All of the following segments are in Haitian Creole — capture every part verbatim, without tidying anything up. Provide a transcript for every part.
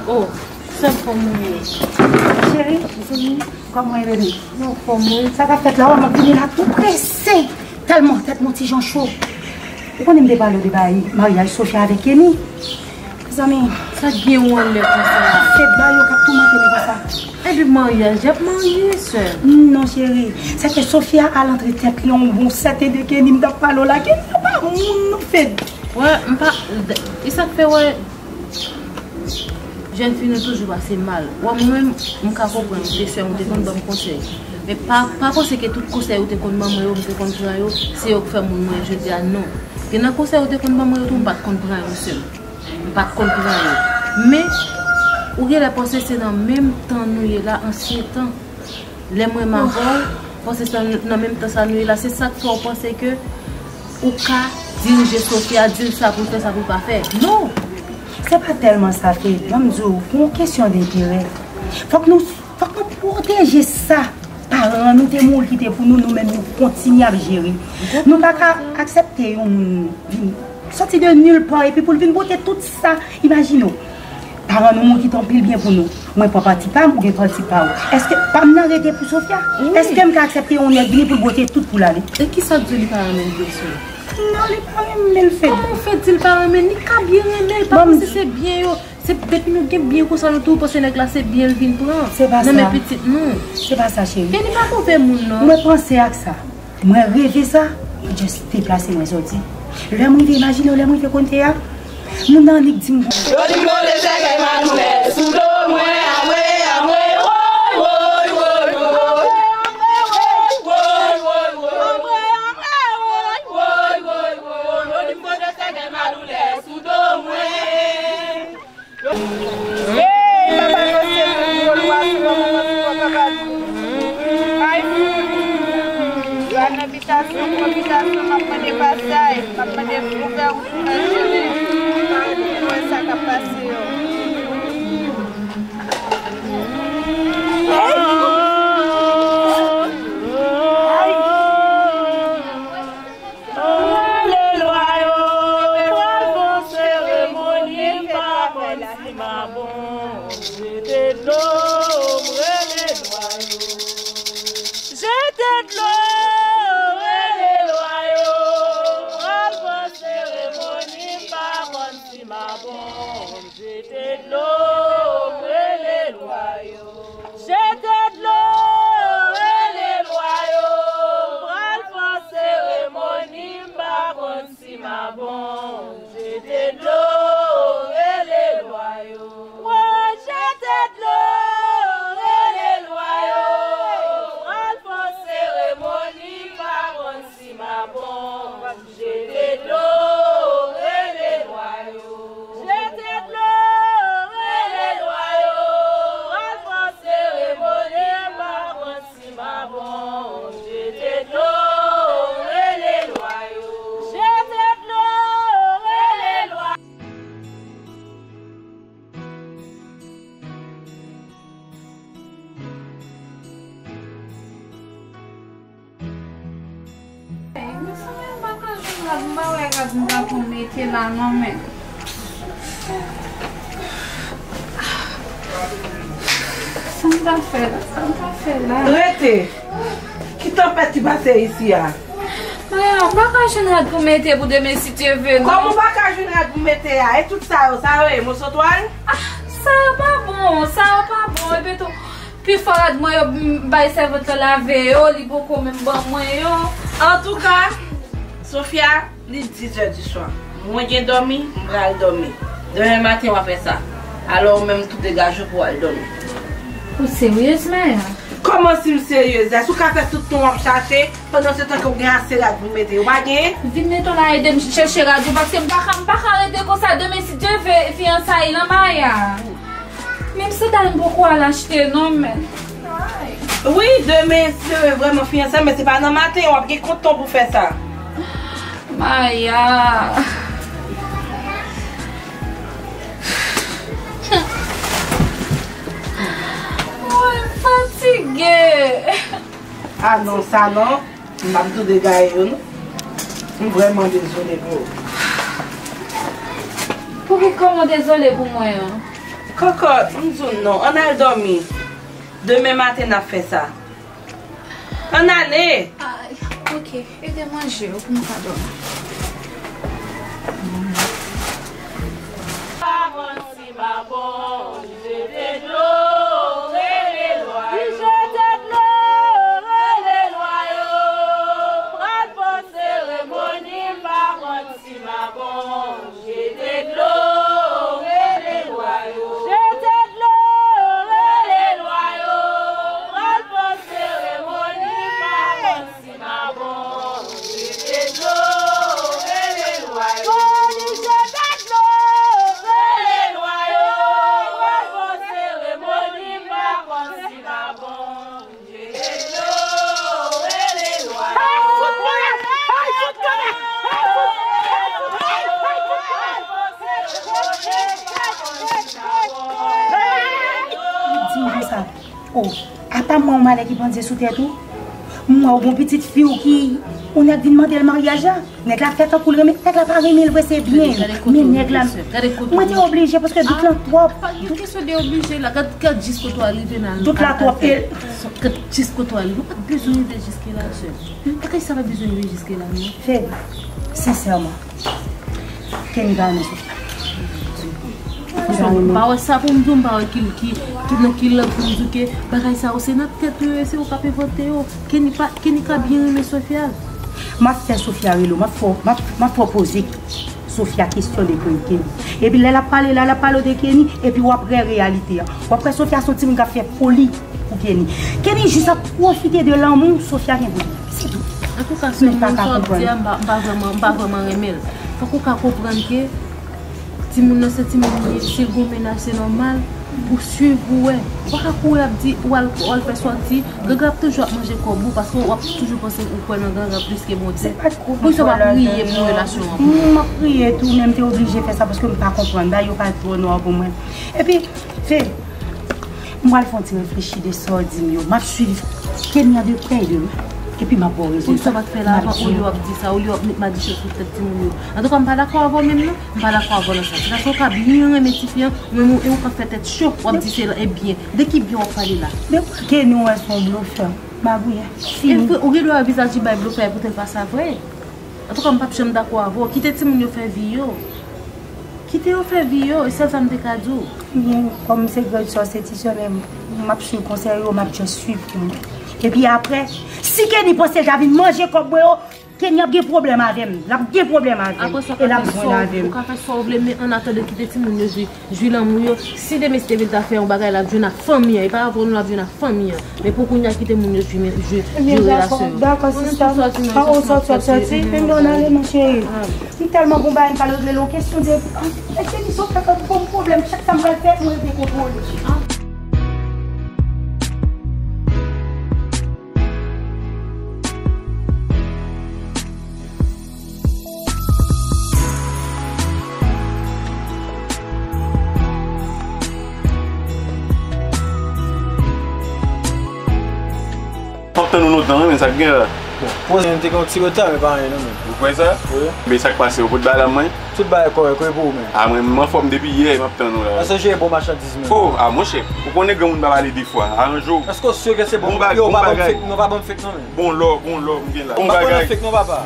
Oh, sèl fòm ou ye. Cheri, kòman w ye, bebe? Non, fòm ou ye. Sa k ap fèt la, w ap vini la tou prese. Tèlman tèt mwen ti jan cho. Ou konnen m te pale w de bay maryaj Sofia avèk Kenny. Mezanmi, sa k gen ou anlè konsa? Se bay yo k ap toumante nou konsa. Epi maryaj, y ap marye, sè. Non, cheri. Se ke Sofia al antre tèt li yon bon sèten de Kenny, m t ap pale w la. Kenny, yo pa moun, non, Fed. Wè, m pa, e sa k fè, wè, jèn fi nou toujou pase mal. Wè, mwen menm, m ka konprann ke sè m te konn ban m konsèy. Men pa, pa panse ke tout konsèy ou te konn ban mwen yo, m te konn pran yo, se yo k fè moun mwen jodi a, non. Gen nan konsèy ou te konn ban mwen yo tou, m pa t konn pran yo, sè m. M pa t konn pran yo. Men, ou genlè panse se nan menm tan nou ye la, ansyen tan. Lè m renmen avè w, panse se nan menm tan sa nou ye la, se sa k fè w panse ke ou ka dirije Sofia, di l sa pou l fè, sa pou l pa fè. Non! Se pa tèlman sa, Fed. Ban m di w, pou yon kesyon denterè. Fòk nou, fòk nou pwoteje sa paran nou te mouri kite pou nou, nou menm nou kontinye ap jere. Nou pa ka aksepte yon moun vin sòti de nil pa epi pou l vin pote tout sa. Imajine w, paran nou mouri kite anpil byen pou nou. Mwen pran pati pa m, ou gen pati pa w. Èske pa m nan rete pou Sofia? Wi. Èske m ka aksepte yon nèg vini pou l pote tout pou l ale? E kisa k di w li pa renmen l, Wilson? Non, li pa renmen l, Fed. Kòman w fè di l pa renmen l? Li ka byen renmen l, pa panse se byen yo. Se depi nou gen byen konsa, nou toujou panse nèg la se byen l vin pran. Se pa sa. Nan men pitit nou. Se pa sa, cheri. Kenny pa move moun, non. Mwen panse ak sa. Mwen reve sa. Mwen just deplase mwen soti. Lè m rive, imajine w, lè m rive kote a, moun nan annik di m. Yo di m pote sèkèy madoulè sou do mwen, amwe, amwe, woy, woy, woy, woy. Yo di m pote sèkèy madoulè sou do mwen. Hey, papa, nou se moun yo, nou asire moun nan ti kòk anba nou. Ay, yo al nan bitasyon, pou bitasyon, m ap mande pasay, m ap mande ouvè wout pou nan jere. Mwen sa k ap pase yo. Rele lwa yo, pral fè seremoni, m pa konn si m a bon. Jete dlo, rele lwa yo. Jete dlo, rele lwa yo. Pral fè seremoni, m pa konn si m a bon. Jete dlo, rele lwa yo. Jete dlo, rele lwa yo. Pral fè seremoni, m pa konn si m a bon. Jete dlo, rele lwa yo. Woy, jete dlo, rele lwa yo. Pral fè seremoni, m pa konn si m a bon. Jete dlo, rele lwa yo. Jete dlo, rele lwa yo. Pral fè seremoni, m pa konn si m a bon. Jete dlo, rele lwa yo. Jete dlo, rele lwa. Ey, mezanmi, m pa ka jwenn rad, m pa wè rad m ta pou mete la non, men. Sa m ta fè la? Sa m ta fè la? Rete! Ki tanpèt ki pase isi a? Maya, m pa ka jwenn rad pou mete pou demen si Dye vle, non. Kòman w pa ka jwenn rad pou mete a? E tout sa yo, sa yo ye, moso twal? Ah, sa yo pa bon, sa yo pa bon. Epi tou, pifò rad mwen yo, m bay sèvant lan lave yo, li poko menm ban mwen yo. Antouka, Sofia, li dis zè di swa. Mwen gen dòmi, m pral dòmi. Demen maten w a fè sa. Alò ou menm tou degaje w pou w al dòmi. Ou seryez, Maya? Kòman si m seryez? Èske w ka fè tout tan w ap chache, pandan se tan ke w gen ase rad pou w mete? Ou pa genyen? Vin mete w la ede m chèche rad yo, paske m pa ka, m pa ka rete konsa. Demen, si Dye vle, fiyansay lan, Maya. Menm sandal m poko al achte non, men. Wi, demen, si Dye vle, vrèman fiyansay, men se pa nan maten, w ap gen kont tan pou fè sa. Maya. Mwen fatige. Ah non, sa non. M p ap tou degaye yo, non. M vrèman dezole pou ou. Poukisa w dezole pou mwen an? Kòkòt, m di w non, ann al dòmi. Demen maten n ap fè sa. Ann ale! Ay, oke, ede manje yo pou m ka dòmi. Mabon, jete dlo, rele lwa yo. Jete dlo, rele lwa yo. Pral fè seremoni, m pa konn si mabon. Jete dlo, rele lwa yo. Jete dlo, rele lwa yo. Pral fè seremoni, m pa konn si mabon. Jete dlo, rele lwa yo. Jete dlo, rele lwa yo. Pral fè seremoni, m pa konn si mabon. Di m konsa, o, apa mwen yon malè ki pandye sou tèt ou? M wè w gon pitit fi w ki, yon nèg vin mande l maryaj la. Nèg la fè tankou l renmen, nèg la pa renmen l vre, se byen. Men nèg la, mwen te oblije paske dout lan twòp. Pa gen kesyon de oblije la. Gad, gad jis kote w al rive nan. Dout la twòp. Gad jis kote w al rive. Ou pa t bezwen rive jiske la, sè. Bagay sa pa bezwen rive jiske la, non. Fed, sensèman, Kenny pa renmen Sofia. M pa wè sa pou m di w, m pa wè ki, ki, ki nan ki lang pou m di w ke bagay sa yo se nan tèt ou yo ye, se ou k ap envante yo. Kenny pa, Kenny ka byen renmen Sofia. M ap fè Sofia rele w, m ap fè w, m ap, m ap fè w poze Sofia kesyon de Kenny. Epi lè l ap pale la, l ap pale w de Kenny, epi w ap wè reyalite a. W ap wè Sofia se yon timoun k ap fè foli pou Kenny. Kenny jis ap pwofite de lanmou Sofia gen pou li. Se tou. Antouka, sè, men sa w di a, m pa, m pa vrèman, m pa vrèman renmen l. Fòk ou ka konprann ke timoun nan se timoun li ye, si l gon mennaj, se nòmal pou swiv ou wè. Ou pa ka kouri ap di, ou al, ou al fè sòti, grangran ap toujou ap manje kòb ou, paske w ap toujou panse ou kwè nan grangran plis ke Bondye. Poukisa w pa priye pou relasyon an? M ap priye tou, men m te oblije fè sa paske m pa konprann. Bagay yo pa twò nwa pou mwen. Epi, Fe, m pral fè yon ti reflechi de sa w di m yo. M ap swiv Kenny an de prè e de lwen. Epi m ap ba w rezilta. Poukisa w pa t fè l avan, olye w ap di sa, olye w ap met madichon sou tèt timoun yo? Antouka, m pa dakò avè w menm non. M pa dakò avè w nan sa. Se paske w ka byen renmen tifi an, ou menm ou, e ou k ap fè tèt cho, w ap di se l, ebyen, de ki byen w ap pale la? De kwa Kenny w wè se yon blofè? Magouyen. E fini. Ou gen dwa wè vizaj li bay blofè poutèl pa sa vre. Antouka, m p ap janm dakò avè w. Kite timoun yo fè vi yo. Kite yo fè vi yo, e sèl sa m te ka di w. Byen, kòm se gran sè w, se ti sè, men m ap swiv konsèy yo, m ap just swiv pou mwen. Epi apre, si Kenny panse l ta vin manje kòb mwen yo, Kenny ap gen pwoblèm avè m. L ap gen pwoblèm avè m. Apre sa, e l ap jwenn avè m. Ou ka fè sa w vle, men an atandan kite timoun yo jwi, jwi lanmou yo. Si demen Steven ta fè yon bagay, l ap jwenn ak fanmi an. E pa avè w non, l ap jwenn ak fanmi an. Men pou kounye a, kite moun yo jwi, jwi, jwi relasyon yo. Dakò, sista. Pa ou sòti, w ap sòti. Men m nan ale, mon cheri. M tèlman gon bagay m pral regle l, yon kesyon de, ah, men Kenny sot la, fè m pwoblèm. Chak sa m pral fè, mwen regle kontwole. M ap tann ou lontan wi, men sa k gen la? Bon, poze m te gen yon ti reta, men pa anyen non, men. Ou kwè sa? Wi. Men sa k pase, ou pot bagay la mwen? Tout bagay kòrèk, wi, pou ou menm? A, mwen, m anfòm depi yè, m ap tann ou la. Èske w jere bon machandiz menm? Oh, a, monchè, ou konnen granmoun pa pale de fwa, aranje w. Èske w si ke se bon? Bon bagay, bon bagay. Yo pa ban m fake, non, pa ban m fake non, men. Bon lò, bon lò, m gen la. Bon bagay. M pa pran nan fake non, papa.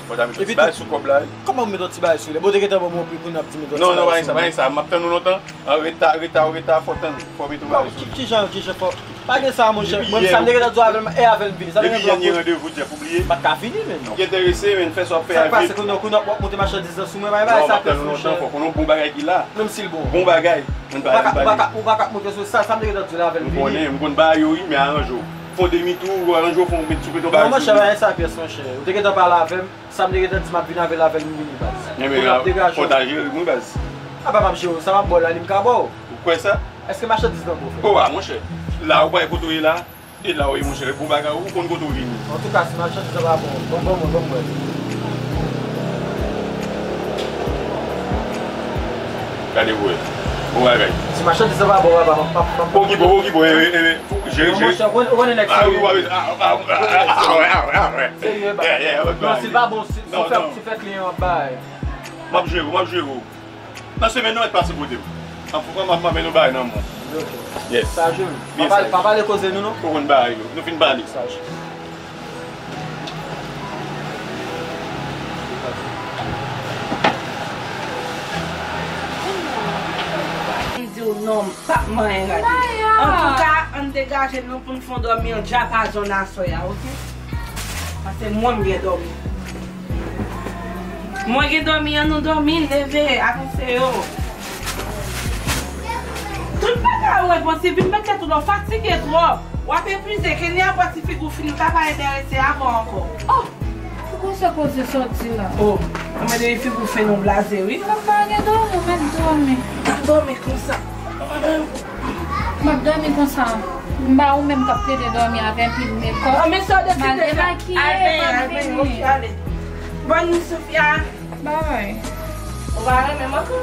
Bon, ta met yon ti bagay sou kòb la, wi. Kòman m met yon ti bagay sou li? Bon, te gentan ban m yon pri pou n ap di met yon ti bagay sou li. Non, non, pa gen sa, pa gen sa. M ap tann ou lontan. An reta, reta, ou reta, fò tann. Fò met yon bagay sou li. Ki, ki jan, ki jan fò? Pa gen sa, monchè. Mwen, sa m te gentan di w avè l, e avè l m vini. Sa m te gentan di w avè l. Depi yè n ye randevou, Jeff, oubliye? M pa t ka vini, menm. M ki enterese, men fè sa w ap fè a vit. Sa k pase, kounye a, kounye a w ap monte machandiz lan sou mwen, bay, bay sa pyès, monchè. Non, m ap tann ou lontan, fò konnen yon bon bagay ki la. Menm si l bon. Bon bagay. Ou pa ka, ou pa ka, ou pa ka monte sou sa, sa m te gentan di w la avè l vini. M konnen, m konn bagay yo, wi, men aranje w. Fè yon demi tou, ou aranje w, fè yon met sou pete yon bagay sou li. Non, monchè, pa gen sa pyès, monchè. Ou te gentan pale avè m, sa m te gentan di m ap vin avè l, avè l, m vin li, baz. Kounye a m te gaje w. Fò w ta jere m, wi, baz. A, pa m ap jere w, sa m ap ba w la, li m ka ba w. Ou kwè sa? Èske machandiz lan bon, frè? O, a, monchè. La, ou pa wè kote w ye la? E la w ye, monchè, bon bagay, ou konn kote w vini. Antouka, si machandiz lan pa bon, bon, bon, bon, bon, bon. Gade pou wè. Bon bagay. Si machandiz lan pa bon, papa, m ap, m ap, m ap. Okipe w, okipe w, e, e, e, jere, jere. Monchè, ou konnen, ou konnen nèg serye. A, wi, a, wi, a, a, wè, a, wè, a, wè. Serye, ba. Non, si l pa bon, si, si w fè, si w fè kliyan an bay. M ap jere w, m ap jere w. Nan semèn nan, w mèt pase kote m. An fwa m ap manmen nou bagay nan men w. Ok. Yes. Sa jwenn. Pa pale koze nou, non? Ou konn bagay yo. Nou fin pale. Sa jwenn. M di w non, m p ap manyen gade. Antouka, ann degaje nou pou n fè yon dòmi an dyapazon aswè a, ok? Paske mwen, m gen dòmi. Mwen gen dòmi an, nou dòmi, leve, avanse yo. Tout bagay ou enposib, vin met tèt ou lò, fatige twòp. W ap epuize, Kenya, pati figi w fini, ou ta pa enterese avè w ankò. Oh! Poukisa koze sòti la? Oh, mwen de figi w fini, w blaze, wi. Mwen pa gen dòmi, mwen dòmi. Pa dòmi konsa. M ap dòmi konsa. M ba ou menm k ap plede dòmi avè m, pil mekòp. An, men sa w deside fè. M al demakiye, m al vini. Ok, ale. Bòn nuit, Sofia. Bye. Ou pa renmen m ankò?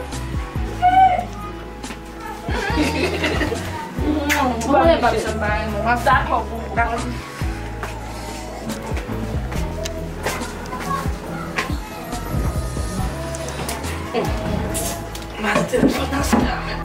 Ou konnen pa m janm pa renmen w. M ap dakò pou ou. Dakò. Mal telefòn nan sè a menm.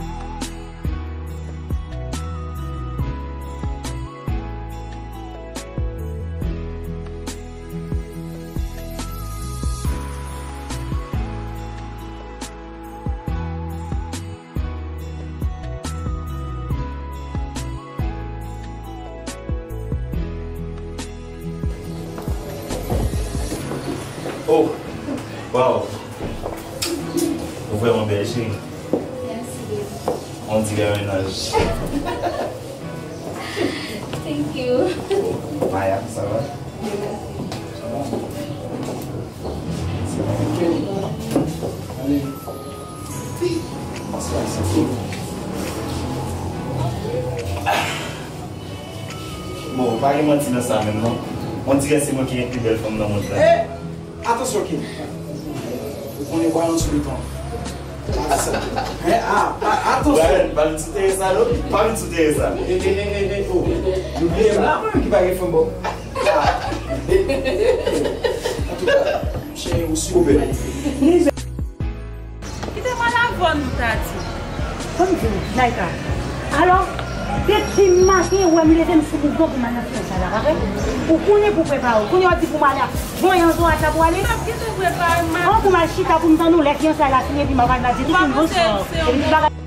Oh, wow. Ou vrèman bèl, cheri. Mèsi, baby. On dirè mennaj. Thank you. Maya, sa va? Byen, mèsi. Sa va? Sa va? Ok. Ale. Bon, pa gen manti nan sa menm non. On dirè se mwen ki gen pi bèl fanm nan mond lan. Eh, atansyon, Kim. Ou konnen bwa yon sou beton. Atansyon. Eh, ah, ah, atansyon. Brian, pa vin sou teren sa non. Pa vin sou teren sa. Eh, eh, eh, eh, eh, oh. Nou bliye m la, mwen menm ki pa gen fanm, bon. Ah. Antouka, cheri, ou si ou bèl. Kite m al avè w, nou ta di. Ban m di w, Naïka. Alò, depi maten, ou wè m leve, m sou mouvman pou m al nan fiyansay la, pa vre? Ou konnen pou prepare w. Kounye a w di pou m ale a Voyage Horace la pou ale. M ap gentan prepare m. An, pou m al chita pou m tann ou lè fiyansay la fini, epi m ap al la di tout moun bonswa. Epi tout bagay.